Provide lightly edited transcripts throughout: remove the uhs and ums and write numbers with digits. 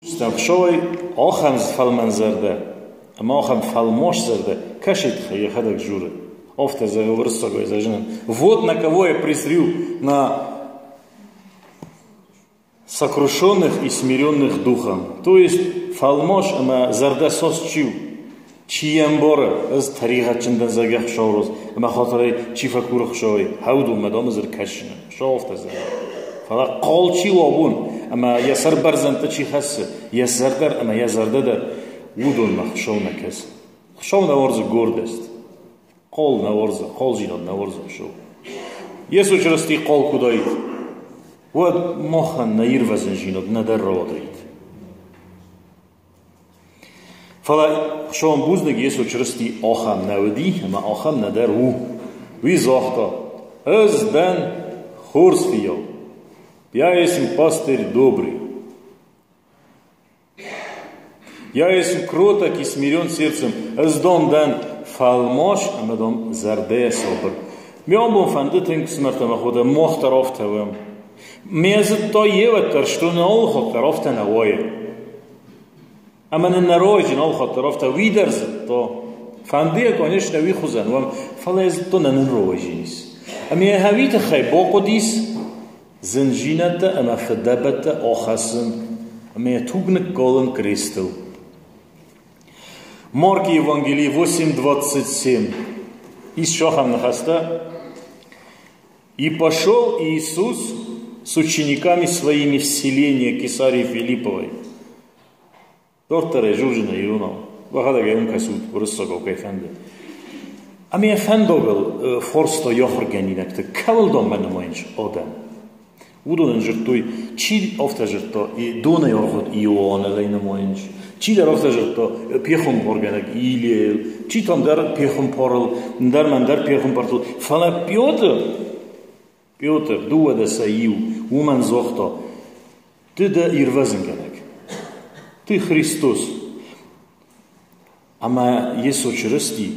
Стӕхсой ахӕм фӕлмӕнзӕрдӕ ӕмӕ ахӕм фӕлмасзӕрдӕ кӕсид йӕхӕдӕг журы. Афтӕ зӕгъы уырыссагӕй зӕгъын. Вот на кого я презрю, на сокрушенных и смиренных духом. То есть фӕлмас ӕмӕ зӕрдӕсаст чи у, чи йӕ ӕмбары, ӕз тӕригъӕдджын дӕн зӕгъгӕ Хуыцауы раз, ӕмӕ хатырӕй чи фӕкуры Хуыцауӕй, хӕудонмӕ дам ӕз ӕркӕсин. Хуыцау афтӕ зӕгъы. Фӕлӕ хъал чи у абон, ӕмӕ йӕ сӕр бӕрзӕндты чи хӕссы, йӕ сӕр дӕр ӕмӕ йӕ зӕрдӕ дӕр, уыдонмӕ Хуыцау нӕ кӕсы. Хуыцау нӕ уарзы гордость. Хъал нӕ уарзы, хъалдзинад нӕ уарзы Хуыцау. Йесо Чырысти хъал куы уыдаид, уӕд махӕн нӕ ирвӕзындзинад нӕдӕр рауадаид. Фӕлӕ Хуыцауӕн бузныг, Йесо Чырысти ахӕм нӕ уыди ӕмӕ ахӕм нӕдӕр у. Уый загъта: Ӕз дӕн хорз фыййау. Я есмь пастырь добрый. Я есмь кроток и смирен сердцем. Ӕз дам дӕн фӕлмас ӕмӕ дам зӕрдӕйӕ сабыр. Ме абон фӕнды тынг фсымӕртӕ мӕ хотӕ, мах дӕр афтӕ уӕм. Ме зыдта йеуӕддӕр, что нӕ алы хатт дӕр афтӕ нӕ уайы. Ӕмӕ нын нӕ раджы нал хатт дӕр афтӕ уый дӕр зыдта. Фӕнды йӕ, конечно, уый хуызӕн уӕм, фӕлӕ йӕ зыдта, нӕ нын рауайдзӕнис. Ӕмӕ йӕ уый тыххӕй бахъуыдис зындзинӕдтӕ ӕмӕ фыдӕбӕттӕ ахӕссын ӕмӕ йӕ туг ныккалын крестыл. Марки Евангелие 8.27. Ис ахӕм ныхӕстӕ. И пошел Иисус с учениками своими в селение Кесарии Филипповой. Дарддӕр ӕй зурджынӕй иронау. Уӕхӕдӕг ӕй уым кӕсут, уырыссагау кӕй фӕнды. Ӕмӕ йӕ фӕндагыл фарста йӕ ахуыргӕнинӕгты, кӕуыл донмӕ нымайынц адӕм. Уыдон ын дзырдтой, чи афтӕ дзырдта, донӕй аргъуыд Иоанныл нымайынц, чидӕр афтӕ дзырдта, пехуымпаргӕнӕг Илийайыл, чи та ӕндӕр пехуымпарыл, ӕндӕр мӕ ӕндӕр пехуымпартыл. Фӕлӕ Петр, Петр, дыууадӕсӕй иу, уымӕн загъта, Ты дӕ ирвӕзынгӕнӕг, ты Христос. Ӕмӕ Йесо Чырысти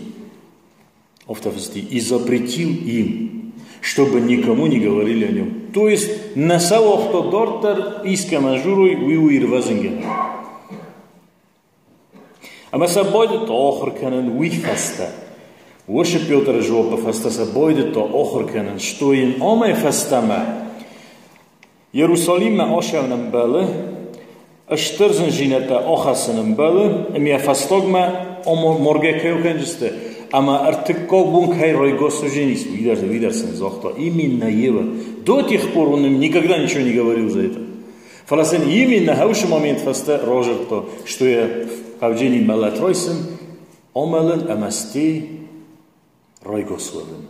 афтӕ фысти, и запретил им, чтобы никому не говорили о нем. То есть нӕ сӕ уагъта дарддӕр искӕмӕн журой, уый у ирвӕзынгӕнӕг. Ӕмӕ сӕ байдыдта ахуыр кӕнын уый фӕстӕ. Уышы Петры жопы фӕстӕ сӕ байдыдта ахуыр кӕнын, что йын амӕй фӕстӕмӕ Иерусалиммӕ ацӕуын ӕмбӕлы, стыр зындзинӕдтӕ ахӕссын ӕмбӕлы, ӕмӕ йӕ фӕстагмӕ моргӕ кӕй кӕнджысты, ӕмӕ ӕртыккаг бон кӕй райгас уыдзӕнис, уый дӕр сын загъта. Именно Ева. До тех пор он им никогда ничего не говорил за это. Фӕлӕ сын именно хӕусы момент фӕстӕ разырдта, что йӕ хъӕвджыни мӕлӕт райсын, амӕлын ӕмӕ стӕй райгас уӕвын.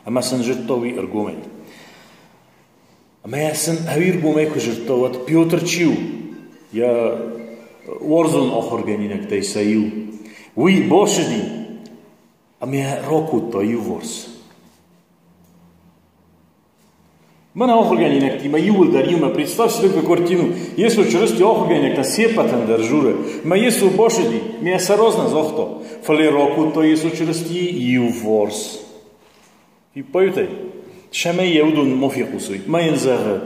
Ӕмӕ сын зыдта уый ӕргомӕй. Ӕмӕ сын ӕргомӕй куы зыдта, уӕд Петр чи у? Йӕ уарзон ахуыргӕнинӕгтӕй сӕ иу. Уый бацыди ӕмӕ ракодта иуварс. Мӕнӕ ахуыргӕнинӕгтимӕ иууылдӕр иумӕ представь себе такую картину. Йесо Чырысти ахуыргӕнинӕгтӕ се ппӕтӕн дӕр журы. Мӕ Йесо бацыди, мӕ сӕ размӕ загъта. Фӕлӕ ракодта Йесо Чырысти иуварс. Фиппайут ӕй? Цӕмӕй йӕ уыдон ма фехъусой. Ма йын зӕгъы,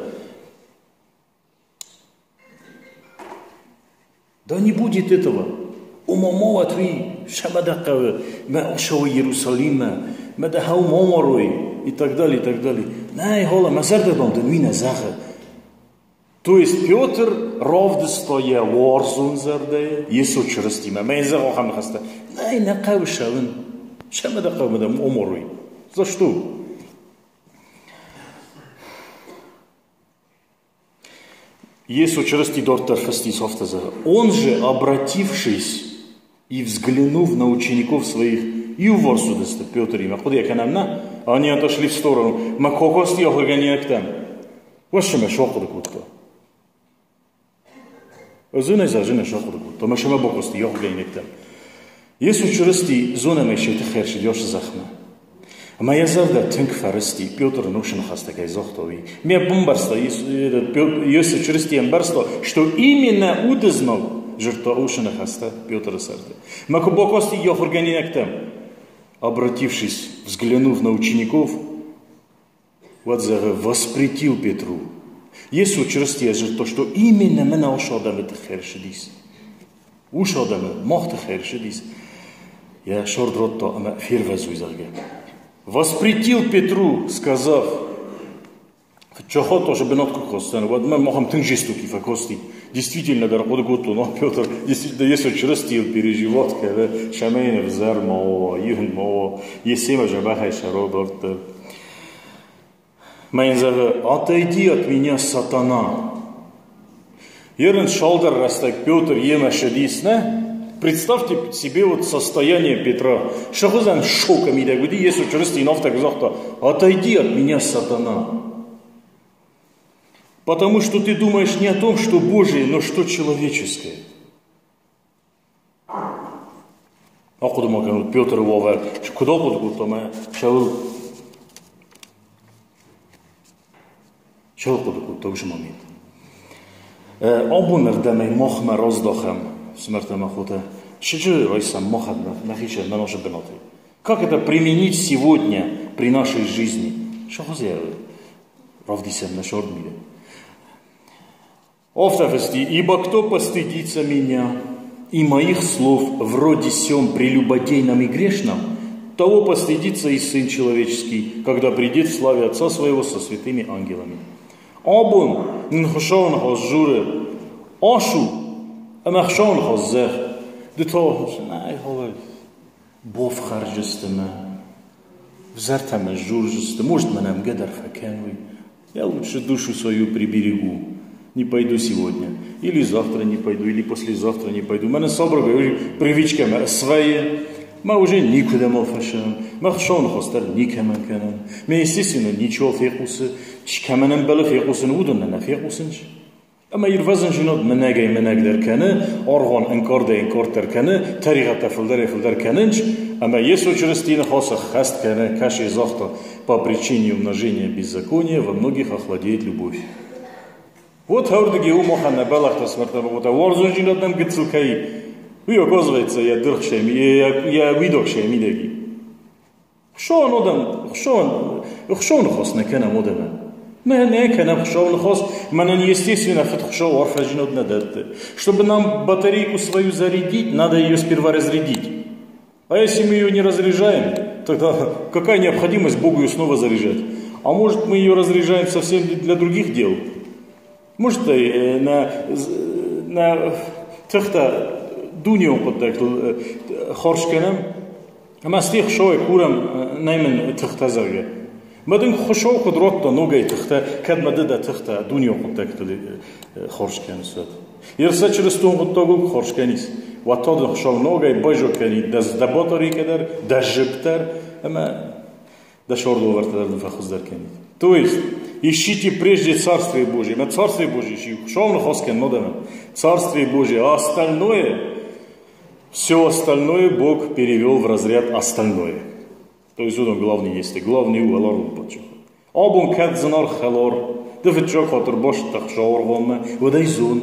Да не будет этого. Ома ма уӕд уый сӕмӕ хъӕуы, мӕ ацӕуы Иерусалиммӕ, мӕ дӕ хъӕуы ма марой, и так далее, и так далее. Нӕй, хола, мӕ зӕрдӕ дам дын уый нӕ зӕгъы. То есть Петр равдыста йӕ уарзон зӕрдӕйы Йесо Чырыстимӕ. Мӕ йын зӕгъ ахӕм ныхӕстӕ. Нӕй, нӕ хъӕуы цӕуын. Сӕмӕ дӕ хъӕуы, мӕ дӕм омарой. За что? Йесо Чырысти дарддӕр фыстис афтӕ зӕгъы: Он же, обратившись и взглянув на учеников своих, иуварс уыдысты Петримӕ, хъуыды кӕнӕм, нӕ? Они отошли в сторону. Мӕ кокости ахуыргӕнинӕгтӕм. Уӕ сахъуыды кодта. Зынӕй зӕгъ, сахъуыды кодта. Мӕ сӕмӕ бакости ахуыргӕнинӕгтӕм. Йесо Чырысти зонӕм ӕй тыххӕй ӕрцыди ацы зӕхмӕ. Ӕмӕ йӕ зӕрдӕ тынг фӕрысти, Петры ныфсы ныхӕстӕ кӕй загъта, уый. Ме бамбӕрста, Йесо Чырысти ӕмбӕрста, что именно уды знаг жырдта уыцы ныхӕстӕ Петры сӕрты. Мӕ куы бакасти йӕ ахуыргӕнинӕгтӕм, обратившись, взглянув на учеников, уӕд зӕгъы, воспретил Петру. Йесо Чырысти зыдта, что именно мӕнӕ уыцы адӕмы тыххӕй ӕрцыдис. Уыцы адӕмы мах тыххӕй ӕрцыдис. Йӕ сӕрд радта ӕмӕ фервӕзуй, зӕгъгӕ. Воспретил Петру, сказав, Чохото же бынат куы кодтан, уӕд мӕ махӕм тынг жестокий фӕкости. Действительно дӕр хъуыды кодтон, о, Петр, действительно, Йесо Чырыстийыл переживать кӕны, цӕмӕй ӕвзӕр ма уа, ихын ма уа, Есемӕ дзӕбӕхӕй сӕрыл дарддӕр. Мӕ йын зӕгъы, отойди от меня, сатана. Ерын цалдӕр рӕстӕг Петр йемӕ ссыдис, нӕ? Представьте себе вот состояние Петра. Цы шока мидӕг уыди, Йесо Чырысти йын афтӕ куы загъта, отойди от меня, сатана. Потому что ты думаешь не о том, что Божие, но что человеческое. Ахъуыды ма кӕнут Петры уавӕр, куыд ахъуыды кодта ӕмӕ цӕуыл цӕуыл хъуыды кодта уыцы момент. Абон ӕрдӕмӕй махмӕ раздахӕм, фсымӕртӕ ӕмӕ хотӕ, сыджы райсӕм махӕн нӕхицӕн нӕ нашы бынатӕй. Как это применить сегодня при нашей жизни? Цы равдисӕм нӕ царды мидӕг? Афтӕ фысти, ибо кто постыдится меня и моих слов в роде сем прелюбодейном и грешном, того постыдится и Сын Человеческий, когда придет в славе Отца Своего со святыми ангелами. Абон нын Хуыцауы ныхас дзуры, ацу ӕмӕ Хуыцауы ныхас зӕгъ. Ды та нӕй бафхӕрджысты мӕ, взӕртӕ мӕ сдзурдзысты, может, мӕ нӕмгӕ дӕр фӕкӕной. Я лучше душу свою приберегу. Не пойду сегодня. Или завтра не пойду, или послезавтра не пойду. Мӕнӕ сабыргай привычка мӕ свӕййы. Мӕ уже никуыдӕм фӕсӕм. Мӕ Хуыцауы ныхас дӕр никӕмӕн кӕнӕм. Мӕ, естественно, ничего фехъусы. Кӕмӕн ӕмбӕлы фехъусын, уыдонӕн нӕ фехъусынц. Ӕмӕ ирвӕзындзинад мынӕгӕй мынӕгдӕр кӕны, аргъуан ӕнкъардӕй ӕнкъарддӕр кӕны, тӕригъӕдтӕ фылдӕрӕй фылдӕр кӕнынц, ӕмӕ Йесо Чырыстийы ныхас ӕххӕст кӕны, кӕсы загъта, по причине умножения беззакония во многих охладеет любовь. Вот ардыги у махӕн нӕ бӕлӕгътӕ фсымӕртӕ ӕмӕ уарзондзинад нӕм гыццыл кӕй, уый оказывается йӕ дыргъ йӕ уидаг сӕ мидӕги. Хуыцауӕн адӕм, Хуыцауӕн, Хуыцауы ныхас нӕ кӕнӕм адӕмӕн. Нӕ, нӕ кӕнӕм Хуыцауы ныхас, мӕнӕн естественно фыд Хуыцау арфӕдзинад нӕ дӕтты. Чтобы нам батарейку свою зарядить, надо ее сперва разрядить. А если мы ее не разряжаем, тогда какая необходимость Богу ее снова заряжать? А может, мы ее разряжаем совсем для других дел? Может, нӕ тыхтӕ дунеон хъуыддӕгтыл хардз кӕнӕм, ӕмӕ стӕй Хуыцауӕй курӕм, нӕй мын тыхтӕ, зӕгъгӕ. Мӕ дын Хуыцау куыд радта ногӕй тыхтӕ, кӕд мӕ ды дӕ тыхтӕ дунеон хъуыддӕгтыл хардз кӕныс, уӕд. Ерсӕ чырыстон хъуыддагыл куы хардз кӕнис, уӕд та дын Хуыцау ногӕй байзаг кӕнид дӕ батарейкӕ дӕр, дӕ зып дӕр ӕмӕ дӕ царды уавӕртӕ дӕр дын фӕхуыздӕр кӕнид. То есть, ищите прежде Царствие Божие. Мӕ Царствие Божие ищи. Хуыцауы ныхас кӕн адӕмӕн. Царствие Божие, а остальное, все остальное Бог перевел в разряд остальное. То есть уыдон главный есть, главный у уӕларвон паддзахад. Абон кӕд зынаргъ хӕлар, ды фыццаг хатт ӕрбацыдтӕ Хуыцауы аргъуанмӕ, уӕд ӕй зон,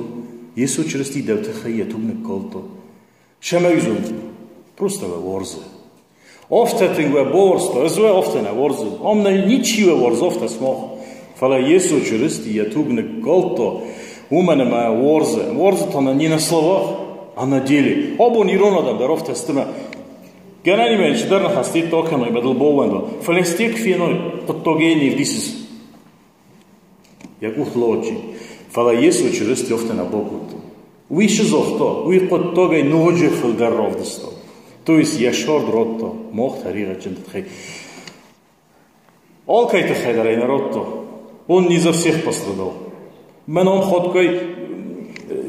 Йесо Чырысти дӕу тыххӕй йӕ туг ныккалдта. Цӕмӕй зон, просто уӕ уарзы. Афтӕ тынг уӕ бауарзта, ӕз уӕ афтӕ нӕ уарзын. Ам нӕ ничи уӕ уарзы афтӕ сымах. Фӕлӕ Йесо Чырысти йӕ туг ныккалдта, уымӕн ӕмӕ уарзы. Уарзы та нӕ не на словах, а на деле. Абон ирон адӕм дӕр афтӕ сты мӕ гӕнӕнимӕ чидӕр ныхӕстӕ акӕной, мӕ дыл баууӕндо. Фӕлӕ стӕй куы феной, хъуыддагӕй не вдисыс. Йӕ къух лӕуджи. Фӕлӕ Йесо Чырысти афтӕ нӕ бакодта. Уый цы загъта, уый хъуыддагӕй ноджы фылдӕр равдыста. То есть йӕ цард радта мах тӕригъӕдджын тыххӕй. Алкӕй тыххӕй дӕр ӕй нӕ радта. Он не за всех пострадал. Мӕн ам хатгай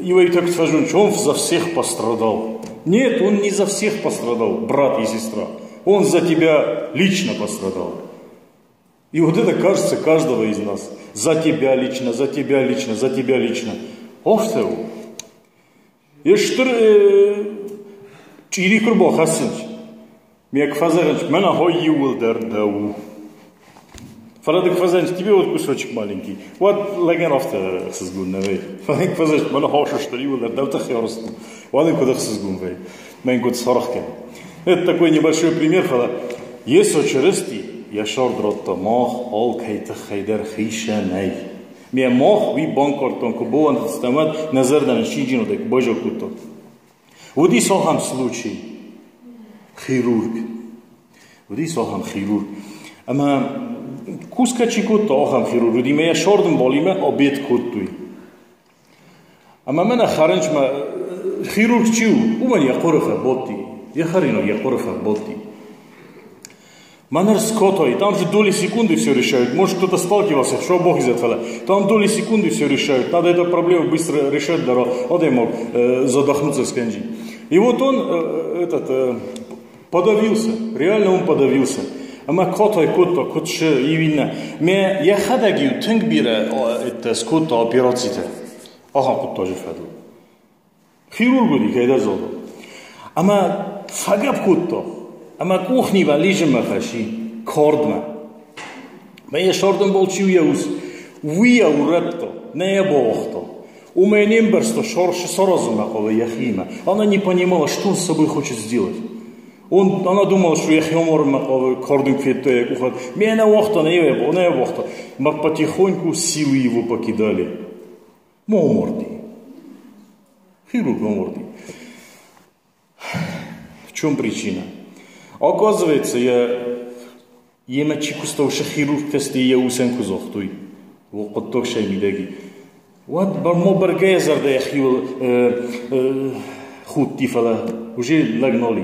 иуӕй так фӕзын, он за всех пострадал. Нет, он не за всех пострадал, брат и сестра. Он за тебя лично пострадал. И вот это кажется каждого из нас. За тебя лично, за тебя лично, за тебя лично. Афтӕ у. Стыр чъири куы рбахӕссынц, ме куы фӕзӕгъынц, мӕнӕ хой иууылдӕр дӕу. Фӕлӕ ды куы фӕзӕгъынц, тебе вот кусочек маленький, уӕд лӕгӕн афтӕ ӕхсызгон нӕ вӕййы. Фӕлӕ куы фӕзӕгъынц, мӕнӕ хос стыр иууылдӕр дӕу тыххӕй арӕзт у, уӕд ын куыд ӕхсызгон вӕййы. Мӕн куыд саргъ кӕны. Это такой небольшой пример, фӕлӕ Йесо Чырысти йӕ цард радта мах алкӕй тыххӕй дӕр хицӕнӕй. Ме мах уый банкъардтам, куы бауӕндыдыстӕм, уӕд нӕ зӕрдӕ нын синджинодӕй куы базог кодта. Уыдис ахӕм случай. Хирург. Уыдис ахӕм хирург. Ӕмӕ кусгӕ чи кодта, ахӕм хирург уыди, мӕ йӕ сӕрдынбалимӕ обед кодтой. Ӕмӕ мӕнӕ хӕрынчмӕ хирург чи у, уымӕн йӕ хъуыры фӕбадти. Йӕ хӕринаг йӕ хъуыры фӕбадти. Мӕнӕ скотой, там же доли секунды все решают. Может, кто-то сталкивался, что Бог из этого. Там доли секунды все решают. Надо эту проблему быстро решать, да, вот я мог задохнуться с канджи. И вот он этот, подавился, реально он подавился. Ӕмӕ катай кодта, куыд шы иу иннӕ. Мӕ йӕхӕдӕг-иу тынг бирӕ скодта операцитӕ ахӕм хъуыддаджы фӕдыл. Хирург уыди, кӕйдӕр зоны. Ӕмӕ фӕгӕпп кодта, ӕмӕ къухнимӕ лизынмӕ фӕци кардмӕ. Мӕ йӕ сӕрдынбол чи у йӕ ус, уый йӕ урӕдта, нӕ йӕ бауагъта. Уымӕй не мбӕрста, саразынмӕ хъавы йӕхиимӕ. Она не понимала, что он с собой хочет сделать. Она думала, что йӕхи амарынмӕ хъавы, кард ын федта йӕ къухы. Мӕ нӕ уагъта, нӕ йӕ уагъта. Мӕ потихоньку силы его покидали. Ма амарди. Хирург амарди. В чем причина? Оказывается, йемӕ чи куыста, уыцы хирургтӕ йӕ усӕн куы загътой, хъуыддаг сӕ мидӕги. Уӕд мо бӕргӕ йӕ зӕрдӕ йӕхиуыл худти, фӕлӕ уже лӕг нал и.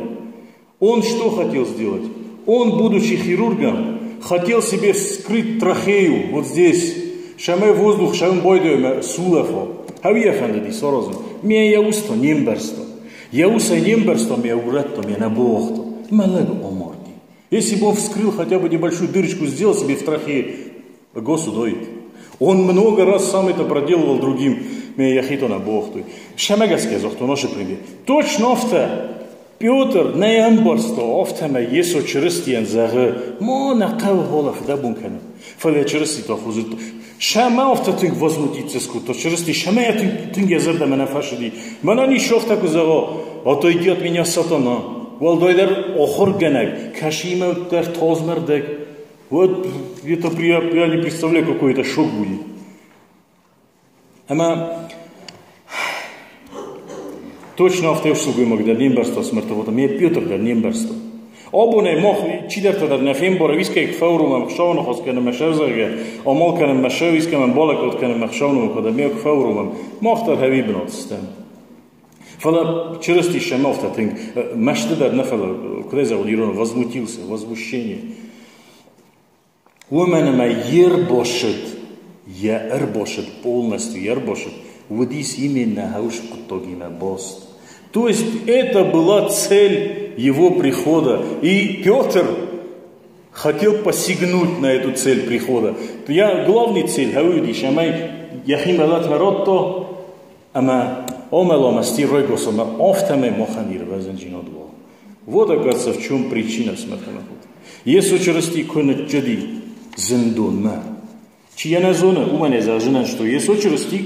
Он что хотел сделать? Он, будучи хирургом, хотел себе вскрыть трахею вот здесь. Цӕмӕй воздух цӕуын байдайа сулӕфа. Хӕуи фӕндыди саразын. Ме йӕ ус та не мбӕрста. Йӕ ус ӕй не мбӕрста, ме урӕдта, ме нӕ бауагъта. Мӕ лӕг амарди. Если бы он вскрыл хотя бы небольшую дырочку, сделал себе в трахее, госудоит. Он много раз сам это проделывал другим. Ме йӕхи та нӕ бауагътой. Цӕмӕ гӕсгӕ загътон ацы пример. Точно афтӕ Петр нӕ ӕмбӕрста, афтӕмӕй Йесо Чырыстийӕн зӕгъы, ма нӕ хъӕуы хола фыдӕбон кӕнын. Фӕлӕ Чырысти та хуызыдта. Цӕмӕ афтӕ тынг возмутиться скодта Чырысти, цӕмӕ йӕ тынг йӕ зӕрдӕмӕ нӕ фӕцыди. Мӕнӕн ис афтӕ куы зӕгъа, отойди от меня, сатана. Уӕлдайдӕр ахуыргӕнӕг, кӕсимӕ дӕр тазмӕрдӕг. Вот это я не представляю, какой это шок будет. Ӕмӕ точно афтӕ сылгоймаг дӕр не мбӕрста смӕртӕ, ме Петр дӕр не мбӕрста. Абонӕй мах чидӕртӕ дӕр нӕ фембарӕм, искӕй фӕуромӕм, Хуыцауы ныхас кӕнӕм, сӕвзӕргӕ, амал кӕнӕм, сӕ искӕмӕн балӕггад кӕнӕм, Хуыцауы кӕдӕм ме фӕуромӕм, мах дӕр хӕви бынат стӕм. Фӕлӕ Чырысти сӕм афтӕ тынг мӕсты дӕр нӕ, фӕлӕ, куыд зӕгъон ирон, возмутился, возмущение. Уымӕн ӕмӕ йе рбацыд, полностью йе рбацыд, уыдис именно хӕуыс хъуыддагимӕ баст. То есть это была цель его прихода. И Петр хотел посягнуть на эту цель прихода. Я главный цель хӕуыдис, ӕмӕ йӕхи мӕлӕтмӕ радта, ӕмӕ амӕла ӕмӕ сти райгас ӕмӕ афтӕмӕй махӕн ирвӕзындзинад уа. Вот, оказывается, в чем причина смертонаход. Йесо Чырысти куы ныццыди зындонмӕ. Чи йӕ нӕ зоны, уымӕн йӕ зӕгъзынӕн, что Йесо Чырысти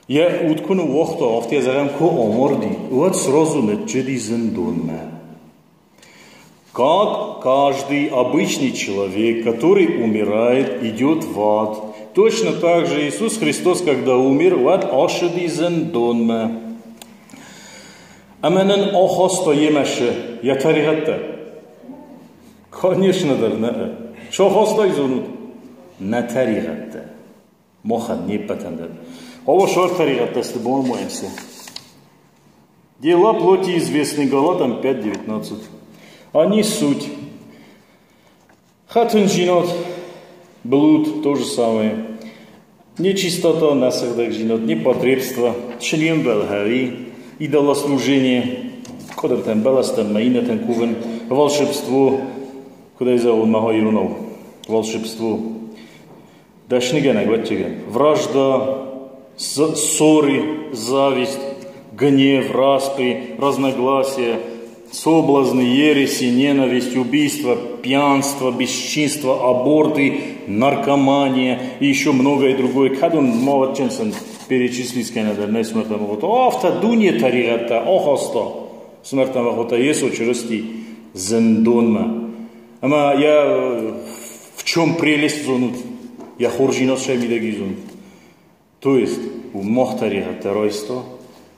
йӕ уд куы ныууагъта, афтӕ зӕгъӕм, куы амарди, уӕд сразу ныццыди зындонмӕ. Как каждый обычный человек, который умирает, идет в ад, точно так же Иисус Христос, когда умер, уӕд ацыди зындонмӕ. Ӕмӕ нын ахаста йемӕ йӕ тӕригъӕдтӕ? Конечно дӕр нӕ. Цы ахастай, зонут? Нӕ тӕригъӕдтӕ. Махӕн не ппӕтӕн дӕр. Хъуамӕ сар тӕригъӕдтӕ сты банымайӕм сӕ. Дела плоти известны, Галатам 5.19. Они суть. Хӕтындзинад, блуд, то же самое. Нечистота, нӕсыгъдӕгдзинад, непотребство, член бӕлхӕри, идолослужение, кадӕртӕн бӕлӕстӕн мӕ иннӕтӕн кувын, волшебство, куыд зӕгъон мӕ иронау, волшебство, дӕсныгӕнӕг, ӕвӕццӕгӕн, вражда, ссоры, зависть, гнев, распри, разногласия, соблазны, ереси, ненависть, убийство, пьянство, бесчинство, аборты, наркомания и еще многое другое. Кӕдон ма ӕвӕццӕгӕн перечислить кӕнӕ нӕ смӕрдтӕм Афтӕ дуне тӕригъӕдтӕ ахаста смӕрдтӕм Йесо Чырысти зындонмӕ. Ӕмӕ йӕ в чем прелесть зонут? Йӕ хорздзинад сӕ мидӕг зонут. То есть, мах тӕригъӕдтӕ райста,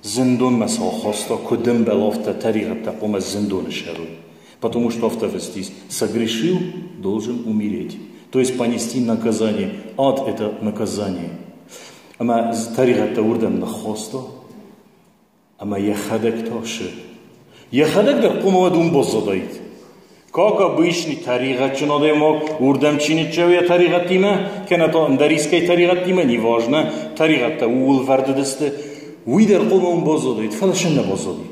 зындонмӕ сӕ ахаста, куыд ӕмбӕлы, афтӕ тӕригъӕдтӕ хъуамӕ зындоны сӕрой. Потому что афтӕ фыст ис, согрешил, должен умереть. То есть понести наказание. Ад – это наказание. Ӕмӕ тӕригъӕдтӕ уырдӕм ныххаста, ӕмӕ йӕхӕдӕг та шы. Йӕхӕдӕг дӕр хъуамӕ уӕд уым баззадаид. Как обычный тӕригъӕдджын адӕймаг уырдӕм чи ныццӕуы йӕ тӕригъӕдтимӕ, кӕнӕ та ӕндӕр искӕй тӕригъӕдтимӕ, неважно, тӕригъӕдтӕ ууыл вӕрд уыдысты, уый дӕр хъуамӕ уым баззадаид, фӕлӕ сӕ нӕ баззади.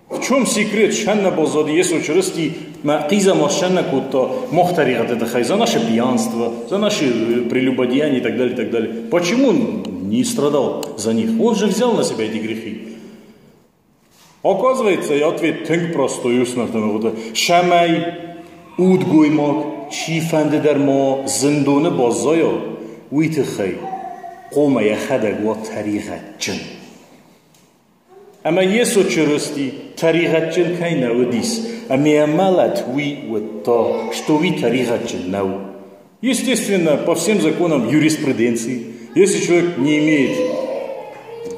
В чем секрет? Сӕн нӕ баззади Йесо Чырысти мӕ хъизӕмар сӕн нӕ кодта мах тӕригъӕды тыххӕй, за наше пьянство, за наше прелюбодеяние и так далее, и так далее. Почему он не страдал за них? Он же взял на себя эти грехи. Оказывается, и ответ тынг простой усмӕртӕ Цӕмӕй удгоймаг чифӕнды дӕр ма зындоны баззайа, уый тыххӕй хъуамӕ йӕхӕдӕг уа тӕригъӕдджын. Ӕмӕ Йесо Чырысти тӕригъӕдджын кӕй нӕ уыдис, ӕмӕ йӕ мӕлӕт уый уыдта, что уый тӕригъӕдджын нӕу. Естественно, по всем законам юриспруденции, если человек не имеет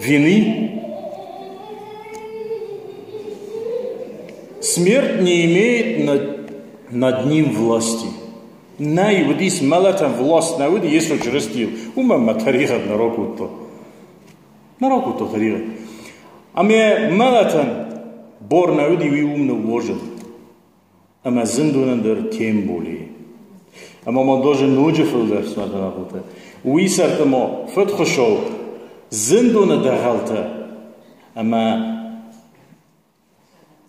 вины, смерть не имеет над ним власти. Нӕй уыдис мӕлӕтӕн власть нӕ уыди Йесо Чырыстийыл, уымӕн мӕ тӕригъӕд нӕ ракодта. Нӕ ракодта тӕригъӕд. Ӕмӕ мӕлӕтӕн бор нӕ уыди уый уым ныууозын. Ӕмӕ зындонӕн дӕр тем более. Ӕмӕ ма даже ноджы фылдӕр смӕтӕнахъотӕ. Уый сӕрты ма фыдхуысау зындоны дӕгъӕлтӕ ӕмӕ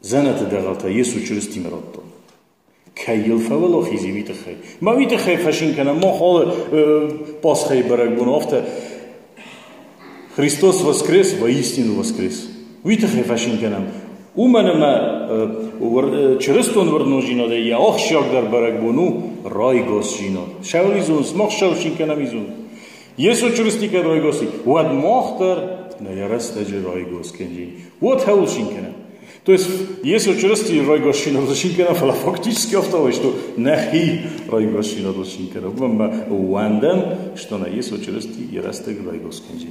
дзӕнӕты дӕгъӕлтӕ Йесо Чырыстимӕ радта. Кӕй йыл фӕуӕлахиз и, уый тыххӕй. Мӕ уый тыххӕй фӕсин кӕнӕм мах алы Пасхӕйы бӕрӕгбон афтӕ Христос воскрес, воистину воскрес. Уый тыххӕй фӕсин кӕнӕм. Уымӕн ӕмӕ чырыстон уырнондзинадӕй йӕ ахсджиагдӕр бӕрӕгбон у райгасдзинад. Сӕулизон, мах сӕусин кӕнӕм изон. Йесо Чырысти кӕд райгас и, уӕд мах дӕр нӕ йӕ рӕстӕджы райгас кӕнджи. Уӕд хӕуыл цин кӕнӕм? То есть Йесо Чырысти райгасдзинадыл цин кӕнӕм, фӕлӕ фактически афтӕ уа, что нӕхи райгасдзинадыл цин кӕнӕм. Уымӕн ӕмӕ ууӕндӕм, что нӕ Йесо Чырысти йӕ рӕстӕг райгас кӕнджи.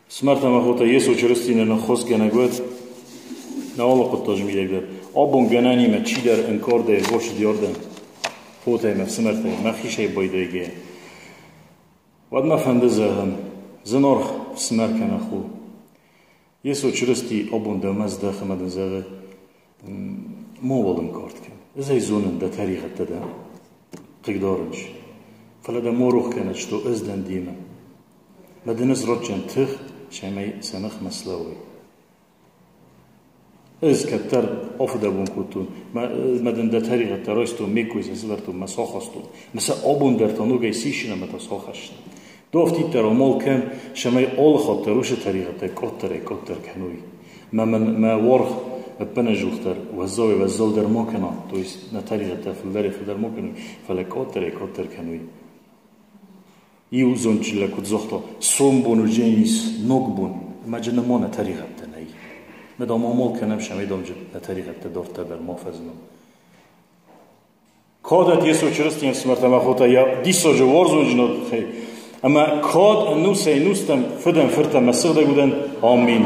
Фсымӕртӕ ӕмӕ хотӕ, Йесо Чырысти нын ӕххуысгӕнӕг уӕд нӕ алы хъуыддаджы мидӕг дӕр. Абон гӕнӕнимӕ чидӕр ӕнкъардӕй ӕрбацыди ардӕм, хотӕ ӕмӕ фсымӕртӕ, мӕхицӕй байдайгӕйӕ. Уӕд мӕ фӕнды зӕгъын, зынаргъ фсымӕр кӕнӕ хо, Йесо Чырысти абон дӕумӕ здӕхы ӕмӕ дын зӕгъы, мауал ӕнкъард кӕн. Ӕз ӕй зонын, дӕ тӕригъӕдтӕ дӕ хъыгдарынц. Фӕлӕ дӕ ма рох кӕнӕд, что ӕз дӕн демӕ. Мӕ дын ӕз ратдзӕн тых, цӕмӕй сӕ ныхмӕ слӕууай. Ӕз кӕддӕр афыдӕбон кодтон, мӕ дын дӕ тӕригъӕдтӕ райстон, ме ккой сӕ сӕвӕрдтон, мӕ сахастон. Мӕ сӕ абон дӕр та ногӕй сисын ӕмӕ та сахӕссын. Ду афтиддӕр амал кӕн, цӕмӕй алы хатт дӕр уыцы тӕригъӕдтӕ къаддӕрӕй-къаддӕр кӕной. Мӕ мын мӕ уаргъ ӕппынӕдзухдӕр уӕззауӕй-уӕззаудӕр ма кӕна, то есть нӕ тӕригъӕдтӕ фылдӕрӕй-фылдӕр ма кӕной, фӕлӕ къаддӕрӕй-къаддӕр кӕной. Иу зондджын лӕг куыд загъта, сомбон уыдзӕнис ног бон, ӕмӕ джы нымма нӕ тӕригъӕдтӕ нӕй. Мӕ дам амал кӕнӕм, цӕмӕй дам нӕ тӕригъӕдтӕ дарддӕр дӕр ма фӕзыной. Кадӕт Йесо Чырыстийӕн ӕфсымӕртӕ ӕмӕ хотӕ йӕ диссаджы уарзондзинады тыххӕй, ӕмӕ кад ӕнусӕй-ӕнустӕм Фыдӕн, Фырт ӕмӕ Сыгъдӕг Удӕн. Амин.